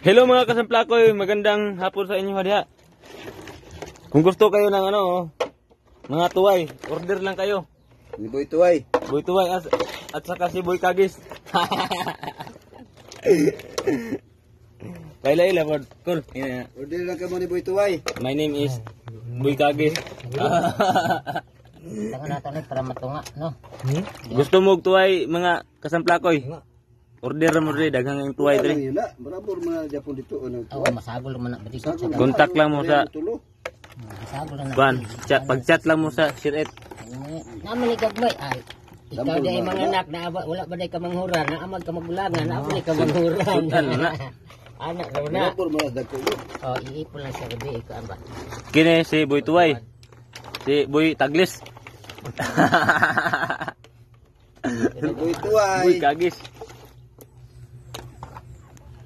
Hello mga kasamplakoy, magandang hapon sa inyo diha. Kung gusto kayo ng ano, oh, mga tuway, order lang kayo. Ni Boy Tuway. Boy Tuway at saka si Boy Kagis. Kaila ila pod. Cool. Yeah. Order lang kamo ni Boy Tuway. My name is Boy Kagis. Tangan nato ni para matunga, no? Gusto mo og tuway, mga kasamplakoy? Order mo diri, daghang ang tuway Wala diri. lang yun na. Marabor mga Japon dito. Ano, Oh, masagol man na bari. Contact lang mo sa Tulo. Masagol na. Kuan, chat, pag-chat lang mo sa Sir Ed. Naman ni gagmay ay. Ikaw di mga anak na wala ba day ka manghuran, na amag ka magulangan, na ni ka manghuran. Sultan na. Anak raw na. Marabor mga dagko. Oh, iipon lang sa gabi ikaw ba. Kini si Boy Tuway. Si Boy Taglis. Ni Boy Tuway. Boy Kagis.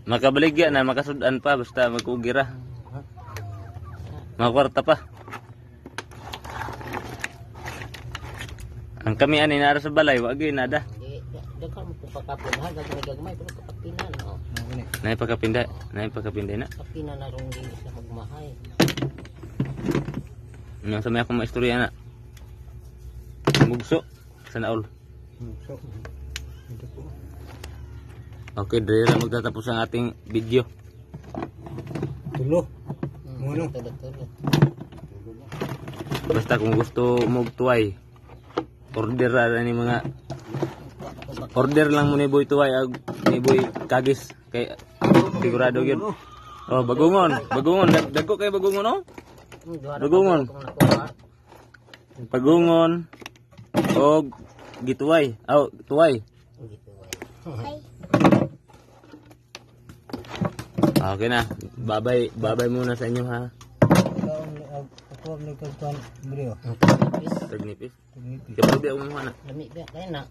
Makabaligya na, makasudan pa, basta magkugira. Makakwarta pa. Ang kami ani nara sa balay, wag gyud nada. Di daghan mo kung pakapon ha, gagmay gagmay pero kapinan oh. Nay pagkapinday, nay pagkapinday na. Kapinan na rong di sila magmahay. Ano sa may akong maistorya na. Mugso sa naol. Okay, dire lang magtatapos ang ating video. Tulo. Ano? Tulo tulo. Basta kung gusto mo tuway, order ra ni mga order lang mo ni Boy Tuway ag ni Boy Kagis kay sigurado gyud. Oh, bagungon, bagungon, dagko kay bagungon oh. Bagungon. Bagungon og gituway. Oh, tuway. Okay na. Babay, babay muna sa inyo ha. Ako ang nagkagkuhan. Brio. Tagnipis. Kapag di ako na. Lami ba kay na.